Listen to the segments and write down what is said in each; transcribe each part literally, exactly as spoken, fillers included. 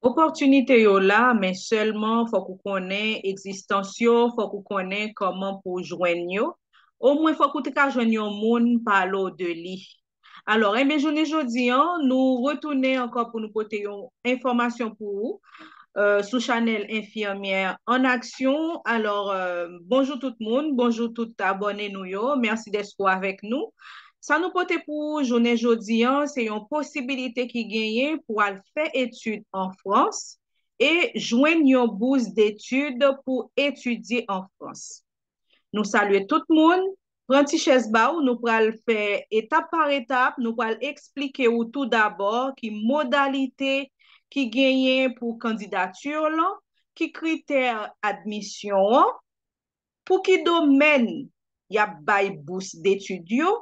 Opòtinite yo la, men sèlman fòk ou konnen egzistans yo, fòk ou konnen kòman pou w jwenn yo. Omwen fòk ou te ka jwenn yon moun pale w de li. Alò, enben, jounen jodi an, nou retounen ankò pou nou pote yon enfòmasyon pou ou, euh, sou chanèl Infirmière en Action. Alò, euh, bonjou tout moun, bonjou tout abòne nou yo. Mèsi dèske w avèk nou. Sa nou pote pou ou jounen jodi an, se yon posibilite ki genyen pou al fè etid an Frans e jwenn yon bous detid pou etidye an Frans. Nou salye tout moun. Pran ti chèz ba w, nou pral fè etap pa etap, nou pral eksplike w tou dabò ki modalite ki genyen pou kandidati lan, ki kritè admisyon an, pou ki domèn y ap bay bous detid yo,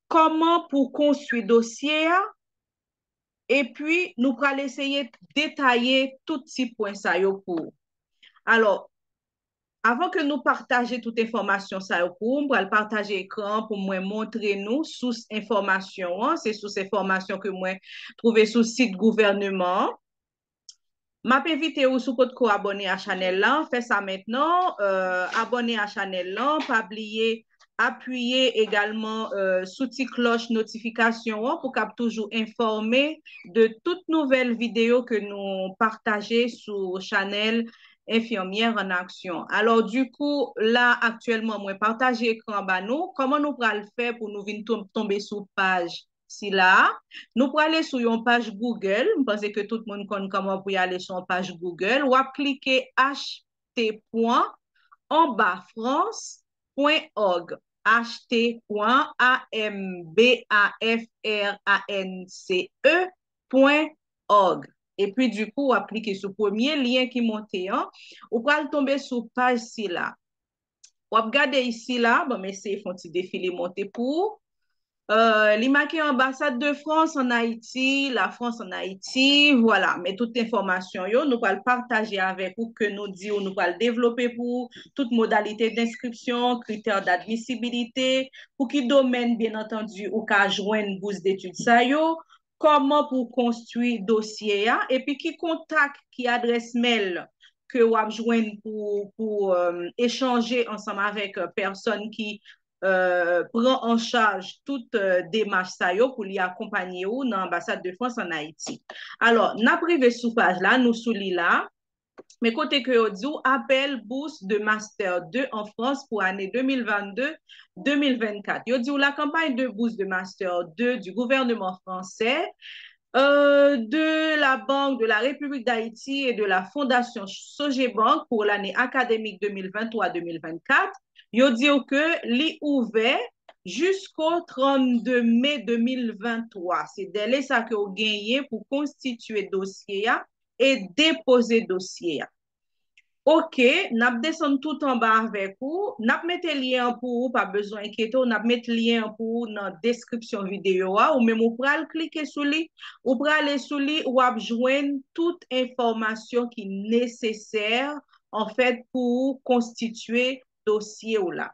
kòman pou konstwi dosye a, epi nou pral eseye detaye tout ti pwen sa yo pou ou. Alò, avan ke nou pataje tout enfòmasyon sa yo pou ou, m pral pataje ekran an pou mwen montre nou sous enfòmasyon an. Se sous enfòmasyon ke mwen twouve sou sit gouvèneman an. M ap envite ou, si w potko abòne a chanèl la, fè sa mentnan. Euh, abòne a chanèl la, pa bliye apiye egalman, euh, sou ti klòch notifikasyon an pou w kab toujou enfòme de tout nouvèl videyo ke nou pataje sou chanèl Infirmière en Action. Alò, dikou, la, aktyèlman, mwen pataje ekran ba nou. Kòman nou pral fè pou nou vin tom-, tonbe sou paj sila a? Nou prale sou yon paj Google. M panse ke tout moun konn kòman pou y ale sou yon paj Google. W ap klike H T pwen anba France pwen org. H T pwen A M B A F R A N C E pwen org. Epi, dikou, w ap klike sou premye lyen ki monte an. Ou pral tonbe sou paj sila. W ap gade isi la, bon, m eseye fè yon ti defile monte pou ou. Euh, li make Ambassade de France en Haïti, la France en Haïti, vwala. Men tout enfòmasyon yo, nou pral pataje avèk ou, ke nou di ou, nou pral devlope pou ou, tout modalite d'enscription, critères d'admissibilité, pou ki domèn, byen antandi, ou ka jwenn bous detid sa yo, kòman pou w konstwi dosye a, epi ki kontak, ki adrès mèl ke w ap jwenn pou, pou, euh, echanje ansanm avèk, euh, pèsòn ki, euh, pran an chaj tout, euh, demach sa yo pou li akonpanye w nan Anbasad de Frans ann Ayiti. Alò, n ap rive sou paj la, nou sou li la. Men kote ke yo di w, appel bourse de master deux en France pour année deux mille vingt-deux deux mille vingt-quatre. Yo di w la campagne de bourse de master deux du gouvernement français, euh, de la Banque de la République d'Haïti et de la Fondation Sogebank pour l'année académique deux mille vingt-trois deux mille vingt-quatre. Yo di w ke li ouvè jusqu'au trente-deux mai deux mille vingt-trois. Se dèle sa ke w genyen pou konstitye dosye a e depoze dosye a. Ok, n ap desann tout anba avèk ou. N ap mete lyen an pou ou, pa bezwen enkyete w. N ap met lyen an pou ou nan deskripsyon videyo a. Ou menm ou pral klike sou li, ou prale sou li, w ap jwenn tout enfòmasyon ki nesesè, anfèt, pou ou konstitye dosye w la.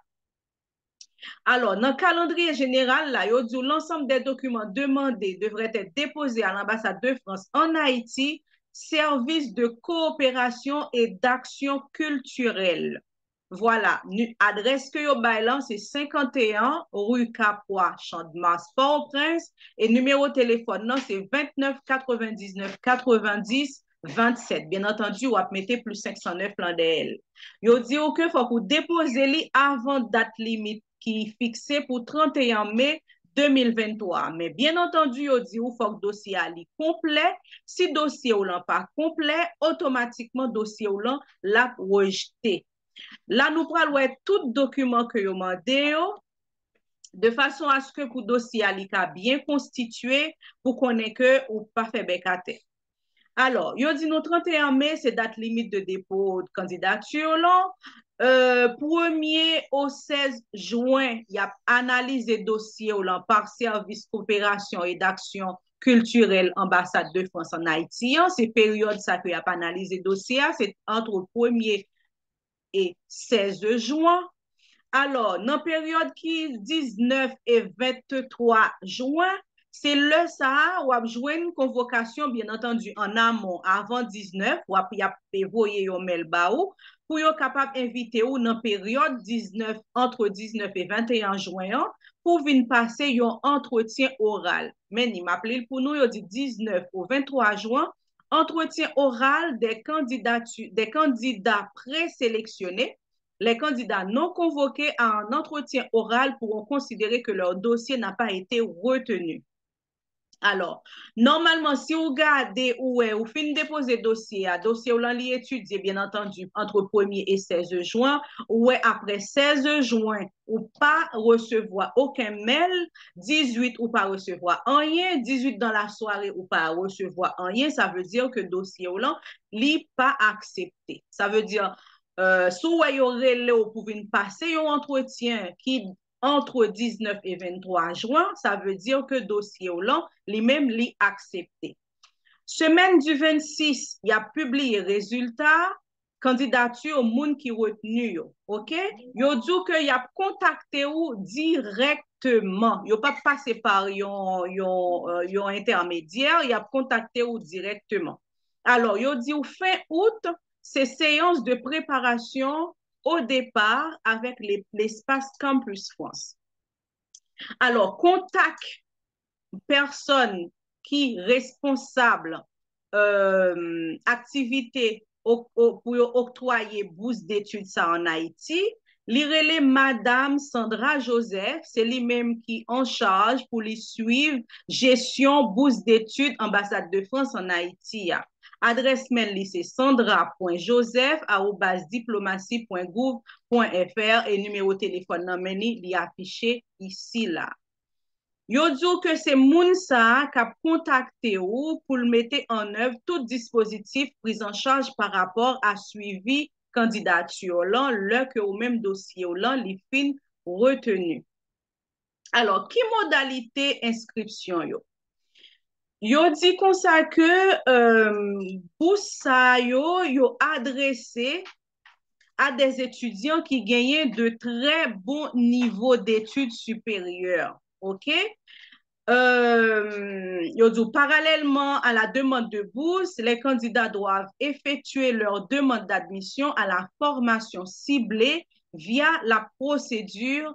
Alò, nan kalandriye jeneral la, yo di w l'ensemble des documents demandés devraient être déposés à l'ambassade de France en Haïti, service de coopération et d'action culturelle. Vwala, ni-, adrès ke yo bay lan, se cinquante et un rue Capois, Champ de Mars, Pòtoprens, e nimewo telefòn nan, se vingt-neuf quatre-vingt-dix-neuf quatre-vingt-dix vingt-sept. Byen antandi, w ap mete plus cinq cent neuf lan dèyè l. Yo di w ke fòk ou depoze li avan dat limit ki fikse pou trant et un me de mil venntwa. Men, byen antandi, yo di w fòk dosye a li konplè. Si dosye w lan pa konplè, otomatikman dosye w lan l ap rejte. La, nou pral wè tout dokiman ke yo mande yo, de fason aske pou dosye a li ka byen konstitye, pou konnen ke ou pa fè bèk atè. Alò, yo di nou trant et un me, se dat limit de depo kandidati lan. Euh, premye o sèz jen, y ap analize dosye w lan pa Service Coopération et d'Action Culturelle Anbasad de Frans ann Ayiti an. Se peryòd sa ke y ap analize dosye a, se ant premye e sèz jen. Alò, nan peryòd ki diznèf e venntwa jen, Se lè sa a w ap jwenn konvokasyon, byen antandi, an amon, avan diznèf, w ap, y ap voye yon mèl ba ou pou yo kapab envite ou nan peryòd diznèf, antre diznèf e venteyen jen an, pou vin pase yon antretyen oral. Men ni, m ap li l pou nou, yo di diznèf o venntwa jen, entretien oral des candidatures, des candidats présélectionnés. Les candidats non convoqués à un entretien oral pourront considérer que leur dossier n'a pas été retenu. Alò, nòmalman, si w gade, ou wè, ou fin depoze dosye a, dosye w lan li etidye, byen antandi, antre premye e sèz jen, ou wè, apre sèz jen, ou pa resevwa okenn mèl, dizuit, ou pa resevwa anyen, dizuit dan lasware, ou pa resevwa anyen, sa vle di ke dosye w lan, li pa aksepte. Sa vle di, euh, si w wè yo rele w pou vin pase yon antretyen ki antre diznèf e venntwa jen, sa vle di ke dosye w lan, li menm, li aksepte. Semèn di vennsis, y ap pibliye rezilta kandidati moun ki retni yo, oke? Yo di w ke y ap kontakte w dirèkteman. Yo p ap pase pa yon, yon, euh, yon entèmedyè, y ap kontakte w dirèkteman. Alò, yo di w fen out, se seyans de preparasyon o depar avèk le, lespas Campus France. Alò, kontak pèsòn ki responsab, euh, aktivite o-, o-, pou yo oktwaye bous detid sa ann Ayiti, li rele Madam Sandra Joseph, se li menm ki an chaj pou li swiv jesyon bous detid Anbasad de Frans ann Ayiti a. Adrès mèl li se sandra pwen joseph arobaz diplomasi pwen gouv pwen F R e nimewo telefòn nan men li, li afiche isi la. Yo di w ke se moun sa a k ap kontakte w pou l mete an èv tout dispozitif prizanchaj pa rapò a swivi kandidati w lan, lè ke ou menm dosye w lan li fin reteni. Alò, ki modalite enskripsyon yo? Yo di konsa ke, euh, bous sa yo, yo adrese à des étudiants qui gagnent de très bons niveaux d'études supérieures. OK? Euh, yo di w, parallèlement à la demande de bourse, les candidats doivent effectuer leur demande d'admission à la formation ciblée via la procédure.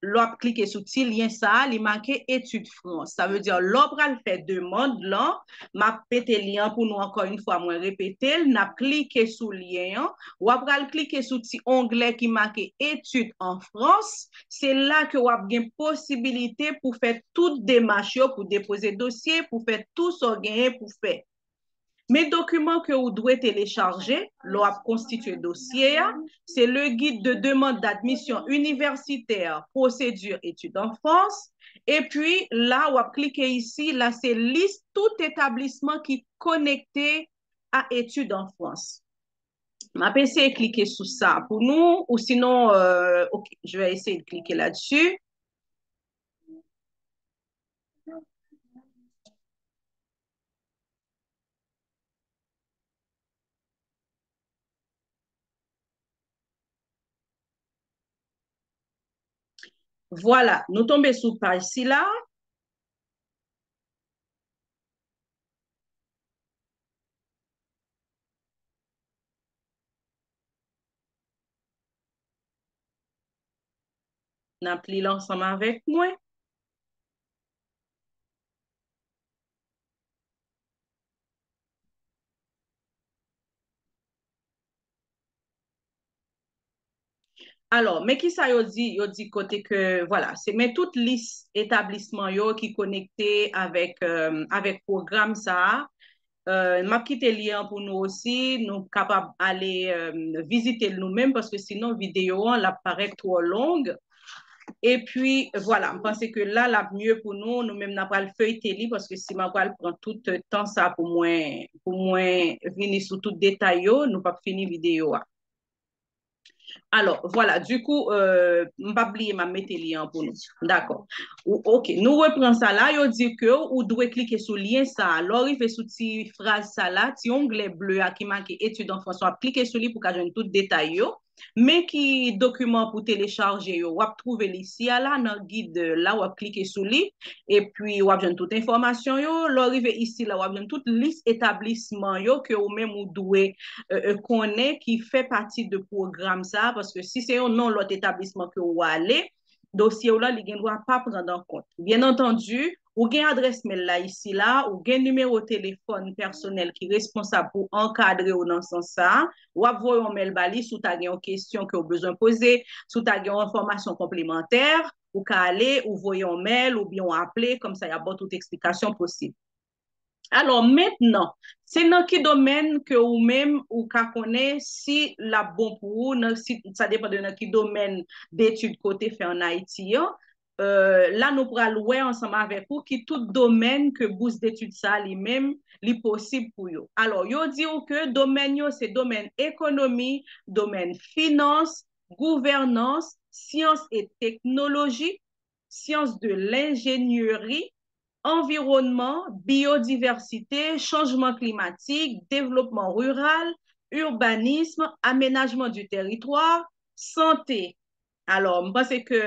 Lè w ap klike sou ti lyen sa a, li make Études France. Sa vle di, lè w pral fè demann lan, m ap mete lyen an pou nou ankò yon fwa, mwen repete l, n ap klike sou lyen an, w ap pral klike sou ti onglè ki make Études en France, se la ke w ap gen posibilite pou fè tout demach yo, pou depoze dosye, pou fè tout sa w genyen pou fè. Men dokiman ke ou dwe telechaje lè w ap konstitye dosye a, se le guide de demande d'admission universitaire, procédure études en France, epi la w ap klike isi, la se lis tout etablisman ki konekte a études en France. M ap eseye klike sou sa pou nou, ou sinon, euh, ok, je vais essayer de cliquer là-dessus. Vwala, nou tonbe sou paj sila. N ap li l ansanm avèk mwen. Alò, men kisa yo di? Yo di kote ke, vwala, se men tout lis etablisman yo ki konekte avèk, euh, avèk pwogram sa a. Euh, m ap kite lyen an pou nou osi, nou kapab ale, euh, vizite l nou menm, paske sinon videyo an l ap parèt twò long. Epi, vwala, m panse ke la, l ap mye pou nou, nou menm n ap pral feyte li, paske si m ap pral pran tout tan sa pou mwen, pou mwen vini sou tout detay yo, nou p ap fini videyo a. Alò, vwala, dikou, euh, m p ap bliye, m ap mete lyen an pou nou. Dakò. Ou, ok, nou repran sa la, yo di ke ou dwe klike sou lyen sa a. Lè w rive sou ti fraz sa la, ti onglè ble a ki make Études en France, w ap klike sou li pou w ka jwenn tout detay yo. Men ki dokiman pou telechaje yo. W ap twouve l isi a la, nan gid la, w ap klike sou li, epi w ap jwenn tout enfòmasyon yo. Lè w rive isi la, w ap jwenn tout lis etablisman yo ke ou menm ou dwe, e, e, konnen ki fè pati de pwogram sa a, paske si se yon non lòt etablisman ke w ale, dosye w lan, li gen dwa pa pran an kont. Byen antandi, ou gen adrès mèl la isi la, ou gen nimewo telefòn pèsonèl ki responsab pou ankadre w nan sans sa a. W ap voye yon mèl ba li si w ta gen yon kesyon ke w bezwen poze, si w ta gen yon enfòmasyon konplemantè, ou ka ale, ou voye yon mèl oubyen w aple, kòmsa y ap ba w tout eksplikasyon posib. Alò, mentnan, se nan ki domèn ke ou menm ou ka konnen si l ap bon pou ou, nan, si, sa depann de nan ki domèn detid ke w te fè ann Ayiti an. Euh, la, nou pral wè ansanm avèk ou ki tout domèn ke bous detid sa a li menm, li posib pou yo. Alò, yo di w ke domèn yo se domèn ekonomi, domèn finans, gouvènans, syans e teknoloji, syans de lenjenyeri, anviwònman, biyodivèsite, chanjman klimatik, devlopman riral, urbanisme, aménagement du territoire, sante. Alò, m panse ke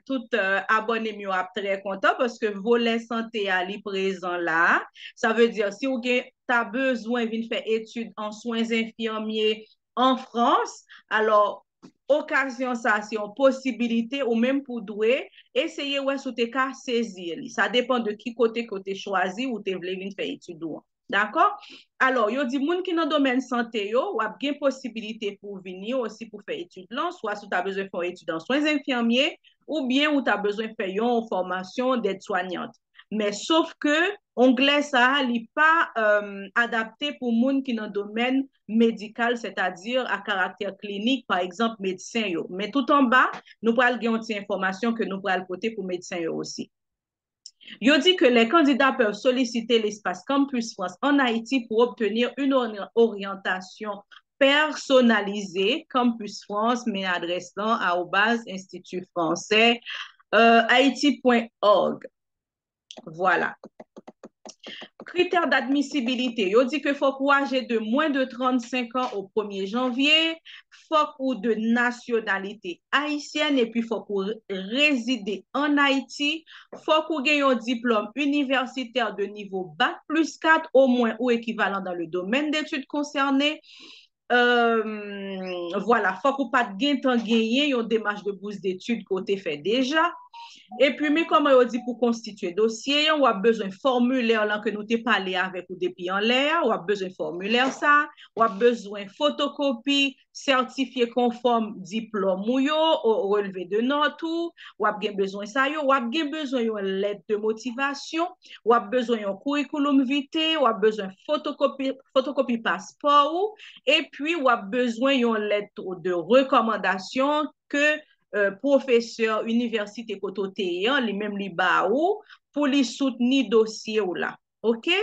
tout, euh, abòne m yo ap trè kontan paske volè sante a li prezan la. Sa vle di, si w gen, ta bezwen vin fè etid an swen enfimye an Frans, alò, okazyon sa a se yon posibilite ou menm pou dwe eseye wè si w te ka sezi li. Sa depann de ki kote ke w te chwazi ou te vle vin fè etid ou an. Dakò? Alò, yo di moun ki nan domèn sante yo, w ap gen posibilite pou w vini osi pou fè etid lan, swa si w ta bezwen fè yon etid an swen enfimye, oubyen ou ta bezwen fè yon fòmasyon dèdswanyant. Men sof ke onglè sa a, li pa, euh, adapte pou moun ki nan domèn medikal, sètadi a karaktè klinik, pa egzanp, medsen yo. Men tout anba, nou pral gen yon ti enfòmasyon ke nou pral pote pou medsen yo osi. Yo di que les candidats peuvent solliciter l'espace Campus France en Haïti pour obtenir une ori-, orientation personnalisée. Campus France, men adrès lan, arobase institut français, euh, haïti point org. Voilà. Kritè d'admisibilite, yo di ke fòk ou aje de mwen de trannsenk an o premye janvye, fòk ou de nasyonalite ayisyèn, epi fòk ou re-, rezide ann Ayiti, fòk ou gen yon diplòm inivèsitè de nivo bak plis kat, omwen ou ekivalan dans le domaine d'études concerné. Euh, vwala, fòk ou pa t gentan genyen yon demach de bous detid ke w te fè deja. Epi, men kòman yo di pou konstitye dosye an, w ap bezwen fòmilè lan ke nou te pale avèk ou depi anlè a, w ap bezwen fòmilè sa, w ap bezwen fotokopi sètifye konfòm diplòm ou yo, o relve de nòt ou, w ap gen bezwen sa yo, w ap gen bezwen yon lèt de motivasyon, w ap bezwen yon curriculum vitae, w ap bezwen fotokopi, fotokopi paspò ou, epi w ap bezwen yon lèt de rekòmandasyon ke, euh, pwofesè inivèsite kote w te ye an, li menm li ba ou, pou li soutni dosye w la. Oke?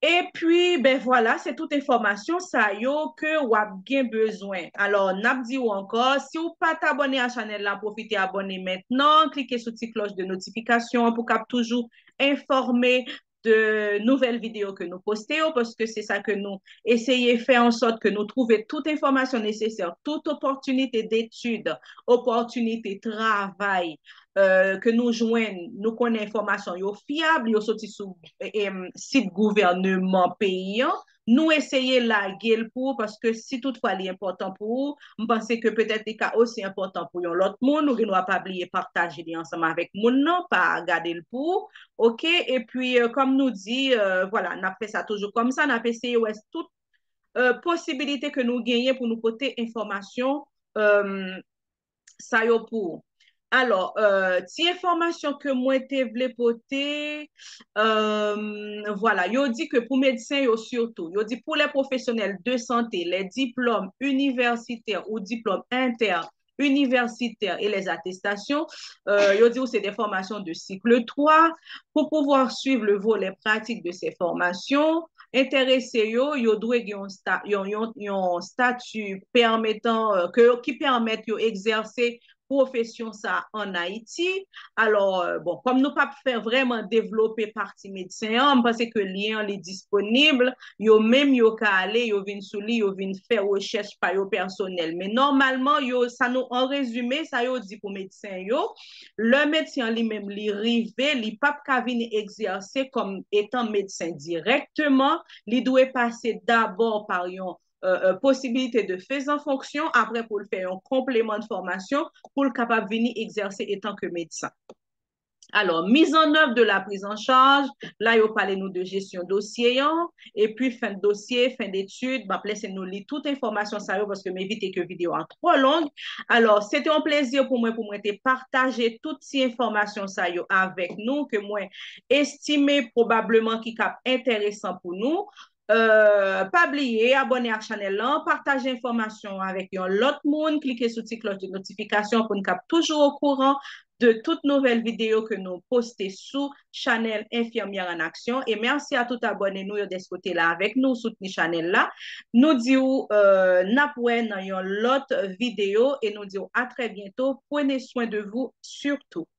Epi, ben vwala, se tout enfòmasyon sa yo ke w ap gen bezwen. Alò, n ap di w ankò, si w pa t abòne a chanèl la, pwofite abòne mentnan, klike sou ti klòch de notifikasyon an pou w kab toujou enfòme de nouvèl videyo ke nou poste yo, paske se sa ke nou eseye fè an sòt ke nou twouve tout enfòmasyon nesesè, tout opòtinite detid, opòtinite travay, euh, ke nou jwenn, nou konnen enfòmasyon yo fyab, yo soti sou, e, e, sit gouvèneman peyi an. Nou eseye lage l pou ou, paske si toutfwa li enpòtan pou ou, m panse ke petèt li ka osi enpòtan pou yon lòt moun, ou gen dwa pa bliye pataje li ansanm avèk moun nan, pa gade l pou ou, oke? Epi, euh, kòm nou di, euh, vwala, n ap fè sa toujou kòm sa, n ap eseye wè tout, euh, posibilite ke nou genyen pou nou pote enfòmasyon, euh, sa yo pou ou. Alò, euh, ti enfòmasyon ke mwen te vle pote, euh, vwala, yo di ke pou medsen yo sitou, yo di pour les professionnels de santé, les diplômes universitaires ou diplômes interuniversitaires et les attestations, euh, yo di w se des formations de cycle trois. Pour pouvoir suivre le volet pratique de ces formations, enterese yo, yo dwe gen yon sta-, yon, yon, yon stati pèmetan, euh, ke, ki pèmèt yo egzèse pwofesyon sa an Ayiti. Alò, bon, kòm nou p ap fè vrèman devlope pati medsen an, m panse ke lyen an li disponib, yo menm yo ka ale, yo vin sou li, yo vin fè rechèch pa yo pèsonèl. Men nòmalman, yo, sa nou, an rezime, sa yo di pou medsen yo, lè medsen an li menm li rive, li p ap ka vini egzèse kòm etan medsen dirèkteman, li dwe pase dabò pa yon posibilite de fezan fonksyon, apre pou l fè yon konpleman de fòmasyon pou l kapab vini egzèse etan ke medsen. Alò, mise en œuvre de la prise en charge, la yo pale nou de jesyon dosye an, epi fen de dosye, fen detid, m ap lese nou li tout enfòmasyon sa yo paske m evite ke videyo a twò long. Alò, se te yon plezi pou mwen pou mwen te pataje tout ti enfòmasyon sa yo avèk nou ke mwen estime pwobableman ki kab enteresan pou nou. Euh, pa bliye abòne ak chanèl lan, pataje enfòmasyon avèk yon lòt moun, klike sou ti klòch de notifikasyon pou n kab toujou okouran de tout nouvèl videyo ke nou poste sou chanèl Infirmière en Action. E mèsi a tout abòne nou yo dèske te la avèk nou, soutni chanèl la. Nou di w, euh, n ap wè nan yon lòt videyo e nou di w a trè byento. Prenez soin de vous surtout.